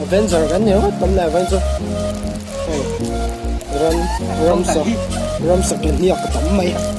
Avenger kan ni ringawt tam leh vawiin chu hei ram ramsa ramsa ke hniak a tam mai.